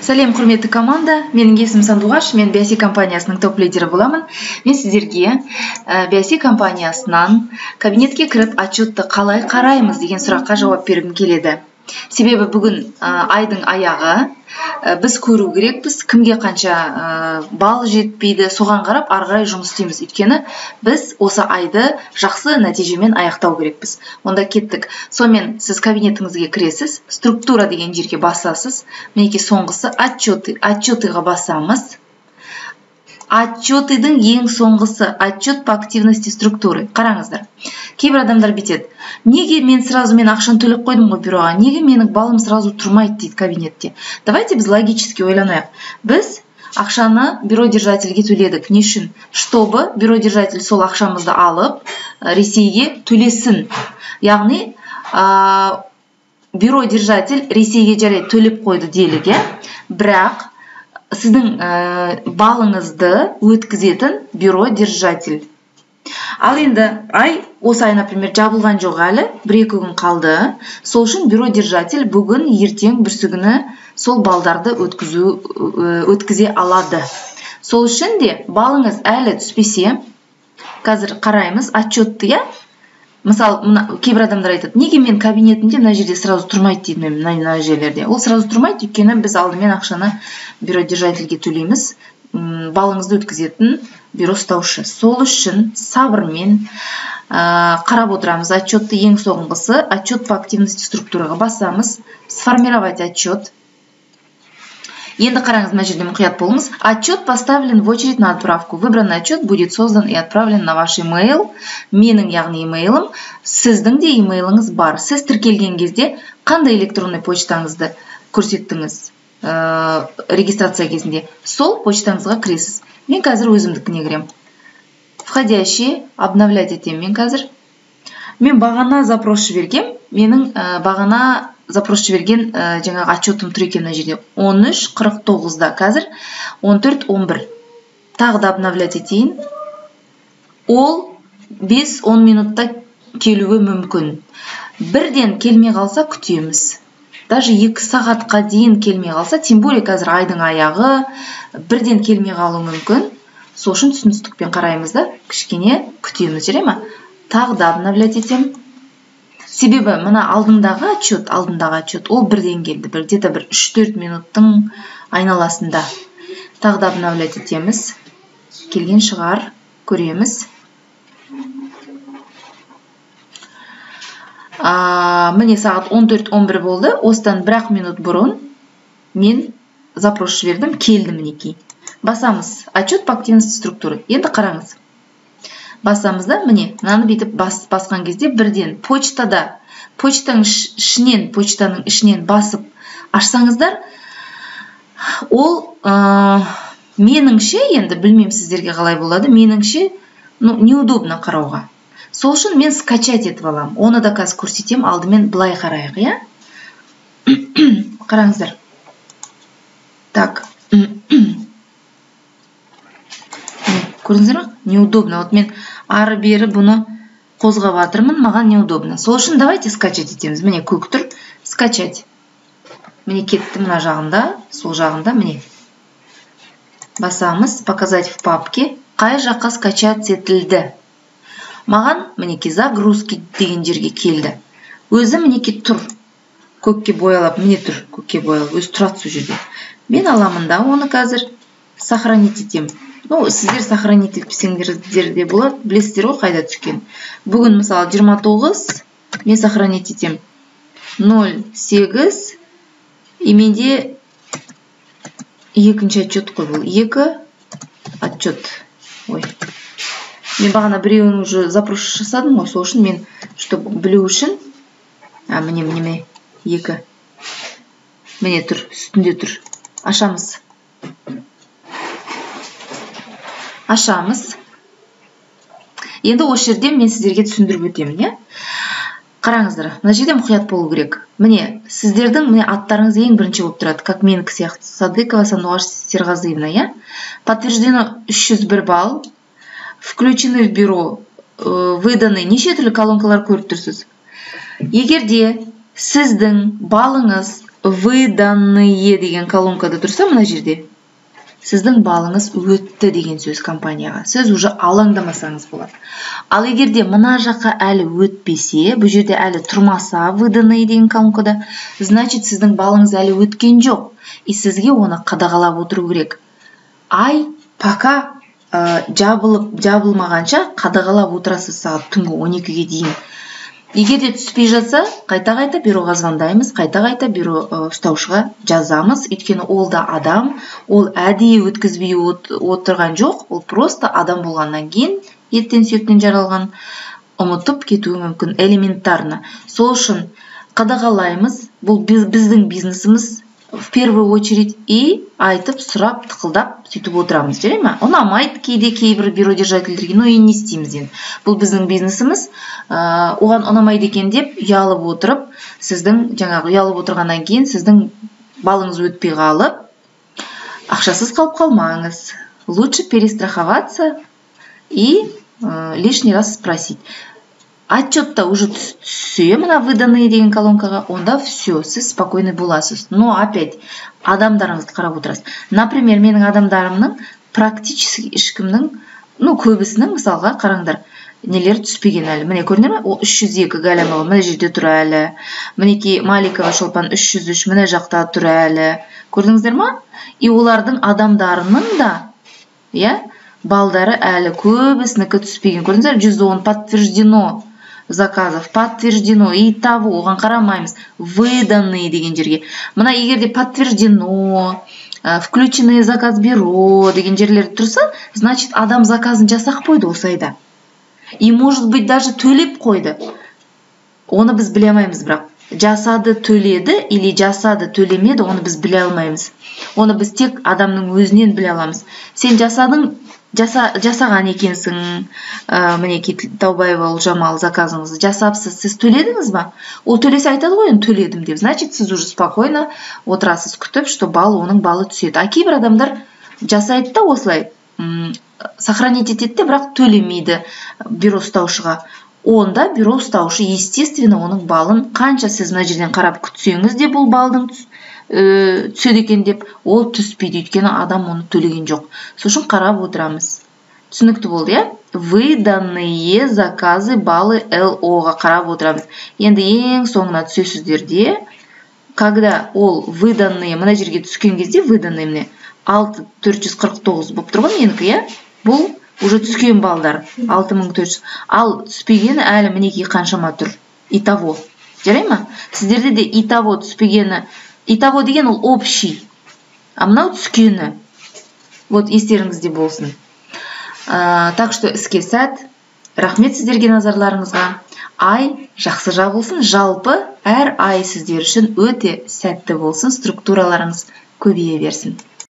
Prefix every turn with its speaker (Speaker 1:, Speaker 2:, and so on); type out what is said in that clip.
Speaker 1: Сәлем, құрметті команда. Менің есімім Сандуғаш, мен Биоси компаниясының топ-лидері боламын. Мен сіздерге Биоси компаниясынан кабинетке кіріп отчетты қалай қараймыз деген сұраққа жауап бергім келеді. Себебі бүгін айдың аяғы, біз көру керекпіз, кімге қанша балл жетпейді, соған қарап ары қарай жұмыс істейміз. Өйткені біз осы айды жақсы нәтижемен аяқтау керекпіз. Онда кеттік. Сонымен сіз кабинетіңізге кіресіз, структура деген жерге басасыз. Мінекей соңғысы отчеты, отчетыға басамыз. Отчетыдың ең соңғысы отчет по активности структуры. Қараңыздар. Кейбір адамдар бүйтеді. Неге мен сразу мен ақшаны төлеп қойдым ғой бюроға? Неге менің балым сразу тұрмайды дейді кабинетте? Давайте біз логически ойланайық. Біз ақшаны бюро держательге төледік. Не үшін? Чтобы бюро держатель сол ақшамызды алып Ресейге төлесін. Яғни бюро держатель Ресейге жарайды төлеп қойды делік, иә? Бірақ сіздің балыңызды өткізетін бюро держатель. Ал енді ай, осы ай, например, жабылған жоқ әлі, 1-2 күн қалды. Сол үшін бюро держатель бүгін, ертең, бүрсігүні сол балдарды өткізе алады. Сол үшін де балыңыз әлі түспесе, қазір қараймыз отчетты, иә? Мысалы, мына кейбір адамдар айтады, неге мен кабинетімде мына жерде сразу тұрмайды дейді, мына жерлерде. Ол сразу тұрмайды, өйткені біз алдымен ақшаны бюро держательге төлейміз, балыңызды өткізетін бюро ұстаушы. Сол үшін сабырмен қарап отырамыз. Отчетты ең соңғысы, отчет по активности структураға басамыз, сформировать отчет. Енді қараңыз, мына жерде мұқият болыңыз. Отчет поставлен в очередь на отправку. Выбранный отчет будет создан и отправлен на ваш email. Менің, яғни имейлім, сіздің де имейліңіз бар. Сіз тіркелген кезде қандай электронный почтаңызды көрсеттіңіз регистрация кезінде, сол почтаңызға кіресіз. Мен қазір өзімдікіне кіремін. Входящий, обновлять етемін мен қазір. Мен бағана запрос жібергем, менің бағана запрос жіберген жаңағы отчетым тұр екен мына жерде. 13:49-да, қазір 14:11. Тағы да обновлять етейін. Ол 5-10 минутта келуі мүмкін. Бірден келмей қалса күтеміз. Даже 2 сағатқа дейін келмей қалса, тем более қазір айдың аяғы, бірден келмей қалуы мүмкін. Сол үшін түсіністікпен қараймыз да, кішкене күтеміз, жүре ма? Тағы да обновлять етемін. Себебі мына алдындағы отчет, ол бірден келді. Бір где-то бір 3-4 минуттың айналасында. Тағы да обновлять етеміз. Келген шығар, көреміз. Міне сағат 14:11 болды. Осыдан бір-ақ минут бұрын мен запрос жібердім, келді мінекей. Басамыз. Отчет по активности структуры. Енді қараңыз. Басамыз да, міне, мынаны бүйтіп басқан кезде бірден почтада, почтаның ішінен басып ашсаңыздар, ол меніңше, енді білмеймін сіздерге қалай болады, меніңше, ну, неудобно қарауға. Сол үшін мен скачать етіп аламын. Оны да қазір көрсетемін. Алдымен былай қарайық, иә? Қараңыздар. Так. Көрдіңіздер ме? Неудобно. Вот мен ары-бері бұны қозғап жатырмын, маған неудобно. Сол үшін давайте скачать етеміз. Міне көк тұр, скачать. Міне кетті мына жағында, сол жағында міне. Басамыз, показать в папке. Қай жаққа скачать етілді? Маған мінекей загрузки деген жерге келді. Өзі мінекей тұр. Көкке боялап, міне тұр, көкке боялап, өзі тұрады сол жерде. Мен аламын да оны қазір сохранить етемін. Ну, сіздер сохранить етпесеңдер де болады, білесіздер ғой қайда түскен. Бүгін, мысалы, 29, мен сохранить етемін. 08, и менде екінші отчет қой бұл. 2 отчет. Ой. Мен бағана біреуін уже запрос жасадым ғой, сол үшін мен, чтобы білу үшін, міне, міне, 2. Міне тұр, үстінде тұр. Ашамыз. Ашамыз. Енді осы жерде мен сіздерге түсіндіріп өтемін, иә? Қараңыздар, мына жерде мұқият болу керек. Міне, сіздердің міне аттарыңыз ең бірінші болып тұрады, как менікі сияқты. Садыкова Сандуғаш Серғазыевна, иә? Подтверждено 301 балл. Включены в бюро, выданы. Неше түрлі колонкалар көріп тұрсыз. Егер де сіздің балыңыз Выданные деген колонкада тұрса мына жерде, сіздің балыңыз өтті деген сөз компанияға. Сіз уже алаңдамасаңыз болады. Ал егер де мына жаққа әлі өтпесе, бұл жерде әлі тұрмаса выданные деген колонкада, значит, сіздің балыңыз әлі өткен жоқ. И сізге оны қадағалап отыру керек. Ай пока жабылып жабылмағанша қадағалап отырасыз сағат түнгі 12-ге дейін. Егер де түспей жатса, қайта-қайта бюроға звондаймыз, қайта-қайта бюро ұстаушыға жазамыз. Өйткені ол да адам, ол әдейі өткізбей отырған жоқ, ол просто адам болғаннан кейін еттен сүйектен жаралған, ұмытып кетуі мүмкін элементарно. Сол үшін қадағалаймыз, бұл біздің бизнесіміз в первую очередь, и айтып, сұрап, тықылдап сөйтіп отырамыз, жарай ма? Ұнамайды кейде кейбір бюро держательдерге, но енді не істейміз енді? Бұл біздің бизнесіміз, оған ұнамайды екен деп ұялып отырып, сіздің жаңағы ұялып отырғаннан кейін сіздің балыңыз өтпей қалып, ақшасыз қалып қалмаңыз. Лучше перестраховаться и лишний раз спросить. Отчетта уже түссе мына выданные деген колонкаға, онда все, сіз спокойный боласыз. Но опять адамдарыңызды қарап отырасыз. Например, менің адамдарымның практически ешкімнің, ну, көбісінің, мысалға, қараңдар, нелері түспеген әлі. Міне, көрдіңдер ме? Ол 302 Галямова мына жерде тұр әлі. Мінекей, Маликова Шолпан 303 мына жақта тұр әлі. Көрдіңіздер ма? И олардың адамдарының да, иә, балдары әлі көбісінікі түспеген. Көрдіңіздер, 110 подтверждено заказов, подтверждено, и того, оған қарамаймыз. Выданные деген жерге. Мына егер де подтверждено, включенный заказ бюро деген жерлер тұрса, значит, адам заказын жасап қойды осы айда. И может быть даже төлеп қойды. Оны біз біле алмаймыз бірақ. Жасады, төледі или жасады, төлемеді, оны біз біле алмаймыз. Оны біз тек адамның өзінен біле аламыз. Сен жасадың, жасаған екенсің, мінекей Таубаева Ұлжамал заказыңызды жасапсыз, сіз төледіңіз ба? Ол төлесе айтады ғой енді төледім деп. Значит, сіз уже спокойно отырасыз күтіп, что бал, оның балы түседі. А кейбір адамдар жасайды да осылай, сохранить етеді де, бірақ төлемейді бюро ұстаушыға. Онда бюро ұстаушы, естественно, оның балын қанша сіз мына жерден қарап күтсеңіз де бұл балдың түседі екен деп, ол түспейді, өйткені адам оны төлеген жоқ. Сол үшін қарап отырамыз. Түсінікті болды, иә? Выданные заказы баллы ЛО-ға қарап отырамыз. Енді ең соңына түсесіздер де, когда ол выданные мына жерге түскен кезде, выданные міне 6449 болып тұр ғой менікі, иә? Бұл уже түскен балдар 6400. Ал түспегені әлі мінекей қаншама тұр. Итого. Жарай ма? Сіздерде де итого түспегені, итого деген ол общий. А мынау түскені. Вот естеріңізде болсын. Так что іске сәт. Рахмет сіздерге назарларыңызға. Ай жақсы жабылсын. Жалпы әр ай сіздер үшін өте сәтті болсын. Структураларыңыз көбейе берсін.